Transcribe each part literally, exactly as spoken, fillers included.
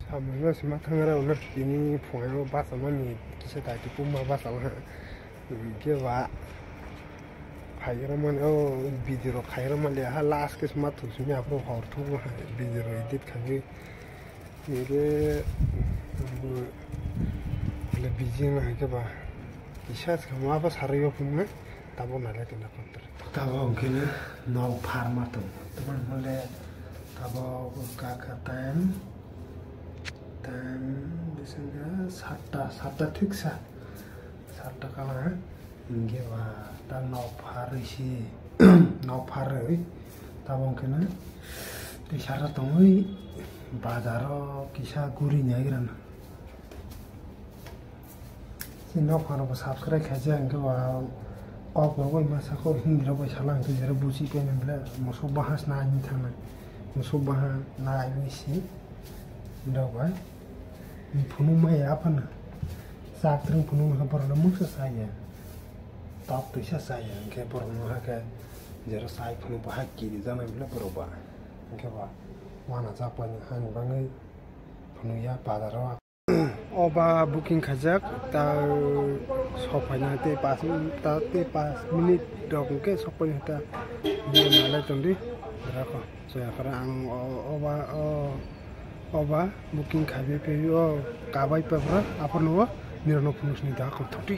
Samungno sima thangra ulo tini phungo basa mani kisa daiti puma basa ma. Hinkhe ba phaigra mani o video rok khaigra mani ha last ke sima thuk simi aphuru hor thuk video rok edit khaiwi. Hinkhe bo le busy wngna hinkhe ba kisa se ma ba sarwi o phunuknai tabo nalai tongna kotor. Tabo hinkhe nok pharma tongo. Tamo hole tabo kaka time. Time bisingo satta, satta thik sa, satta kala, hinkhe ba ta nok pharwi si, nok pharwi, tabo hinkhe na twi sara tongwi bazaro kisa guri naigrana. Chini nok phano bo subscribe khaijak, hinkhe ba kok rok bai masa kok Hindi rok bai sala, hinkhe jera buji paimani bwle musuk bahan se nai hinwi thangnai, musuk bahan nai hinwi si rok bai phunuk maya aphano chak twrwng phunuk no borok no mungsa chaya, tok twisa chaya, hinkhe borok no hakhe jera chai phunuk bo hai kiri janai bwle borok ba, hinkhe ba uanajak bai hani bagwi phunukya bazaro. Oba booking khaijak, ta sokphaina tei pas minute, ta tei pas minute rok hwnkhe sokphaina ta nalai tongdi. Rokho soya kara ang o-, oba, o-, oba booking khaiwi phaiwi o kabai pabra aphano o nirokno phunuk sini da kok thokti.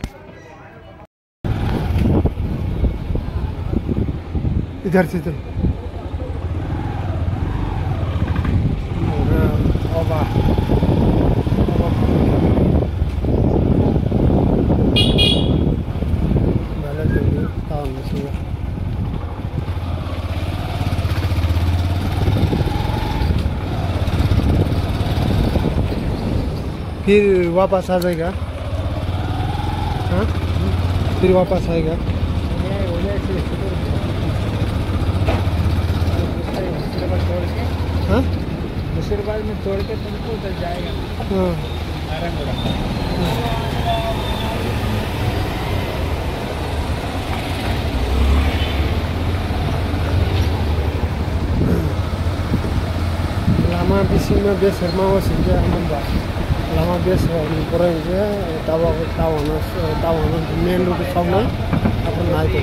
इधर से तो। Oba. फिर वापस आ जाएगा। हाँ? फिर वापस आएगा। हाँ? दूसरे बार में तोड़ के तुमको उधर जाएगा। हाँ। आराम करो। Lama bisingo bese ma o singke amo ba. Lama bese o ni pore je tawa tawa no tawa no main road sok nai. Apo nai to.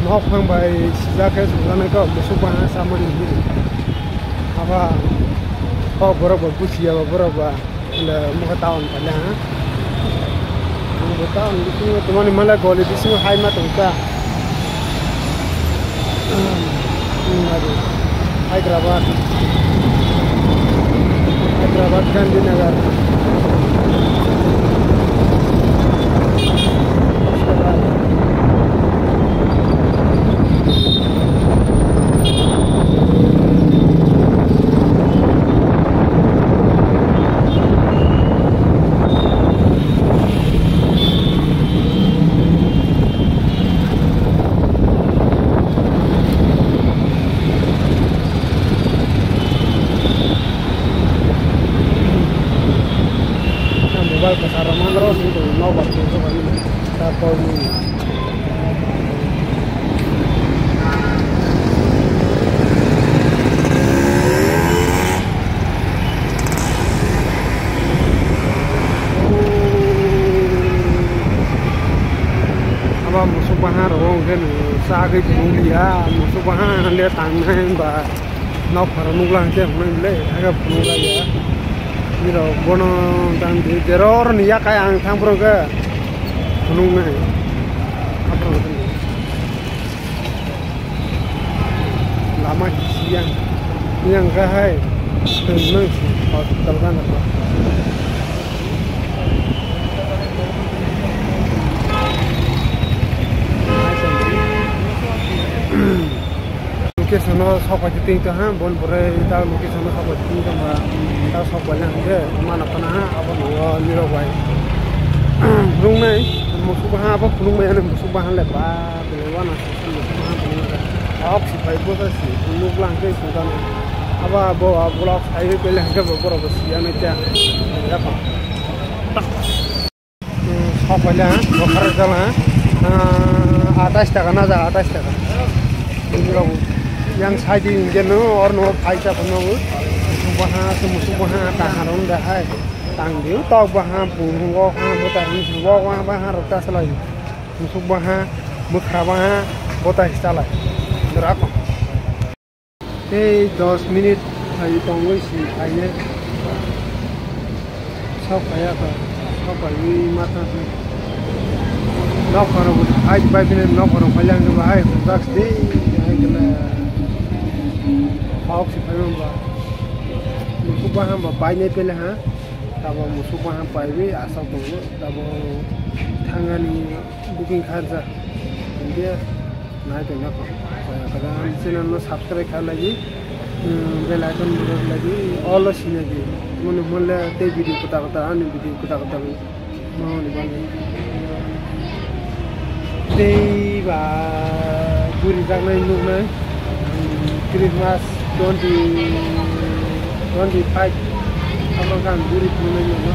Nok phang bai sijak khe songjaknai kok musuk bahan samani hinwi. Aba kok borok bo buchiya ba borok ba le mokhe town pailai ha. Mokhe town bisingo tongmani malai goli bisingo hai ma tongkha. Hyderabad, Hyderabad, Gandhinagar. Mobile kwcharo manro sing tong nobar tong sobai ta tolni. Aba musuk bahan rogo hwnkhe chagwi phunukliya, musuk bahan le tangnai hwnba. Nok pharo nukla hwnkhe hwnwi le hakhe phunukla ya. Nirok bono dan di, jero oroni yakai ang thang phuru khe phunuknai. Lama kisiya. Yang kahai. Tengmang hospital kan apa? Location no sok bai twi tong ha, bon pore ta location no sok bai twi tong ba, ta sok bai lang je, mana pana ha, abo no nirok bai. Phunuknai, musuk bahan abo phunukmaya ni musuk bahan le ba, bele wana musuk bahan phunukmaya. Kok si bai bo sa si, nuk lang ke sung tang. Aba bo vlog sai pele hingke bo borok bo siya nai kya. Sok pele ha, bo khara jala ha. Ah, atais taka na ja, atais taka. Yang sai di hingke no, or no phaisa phano. Musuk baha, musuk baha, kahar hwn da hai. Tang diu tok baha, bung wok ha, bota hing wok baha, rok ta salai. Musuk baha, mukra baha, bota hi salai. Dora ko. Tei dos minute hai tongwi si phainai. Sok phaiya kha, sok phaiwi ma thang si. Nok pharo bo hai bai phine nok pharo phailang ba hai jak si hai kena. Hok si phaiman ba. Musuk baha ba painai pele ha. Tabo musuk baha paiwi asok tongo. Tabo thangani booking kharjak. Hingke nai tongna kho. Kaya kada channel no subscribe kha lagi, um, bell icon bo lagi, all o sina di. Mone mole tei video kota kota, ani video kota kota. Mone mole. Tei ba guri jaknai nuknai, um, Christmas twenty twenty-five. Abo kang guri phunuknai nukno.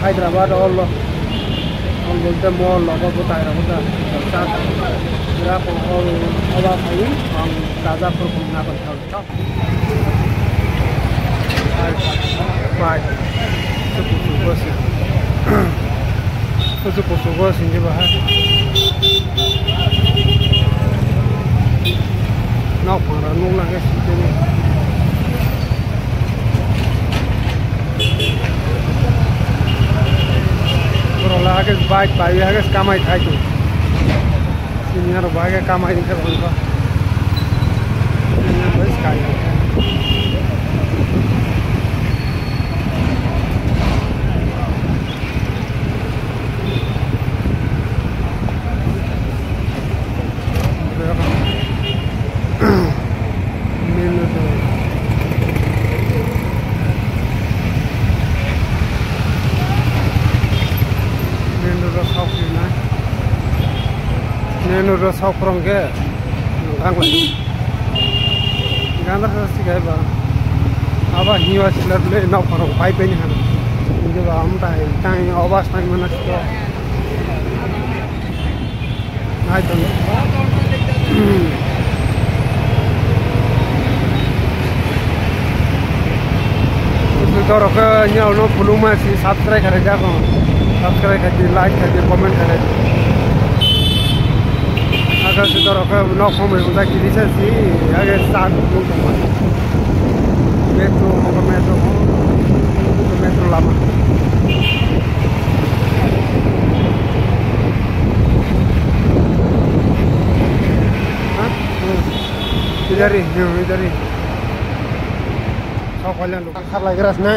Hyderabad all o. Ang bolte mall logo bo tai rogo da. Sa gra ko all oba phai ang taja program na ban thang. Bai. Kusu kusu bus. Kusu kusu bus ini bahai. Nok phang rok nukna khe siteni. Borok la khe bike bai ya khe kamai khai tu. Sini aro bai khe kamai khe bangkha. Sini aro bai sky. Main road o. Main road o sok rinai. Main road o sok rong khe. Gang lai. Gandar sa sikai ba. Aba hiwa silat le nok pharo pai pai ni han. Inge ba am tai tai obas tai mana sito. Nai tong. Dorok ke nyau no pulung ma si subscribe kare jago. Subscribe kare, like kare, comment kare. Aga se dorok ke nok phone mai unta kiri sa si, aga sa nuk tong ma. Metro, metro, metro lama. Idari, idari. Sok pailan. Kharlai gra sini.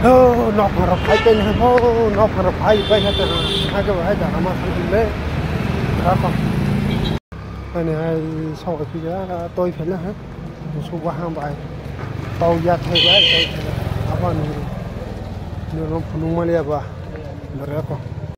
Ho, nok pharo phai pen ha, ho, nok pharo phai pai ha ta. Ha ke hai da ma san le. Rako. Ani hai sok phi ga toi phela ha. Su ba ha bai. Tau ya thai bai, toi phela. Apa ni. Ni rom phunung mali apa. Rako.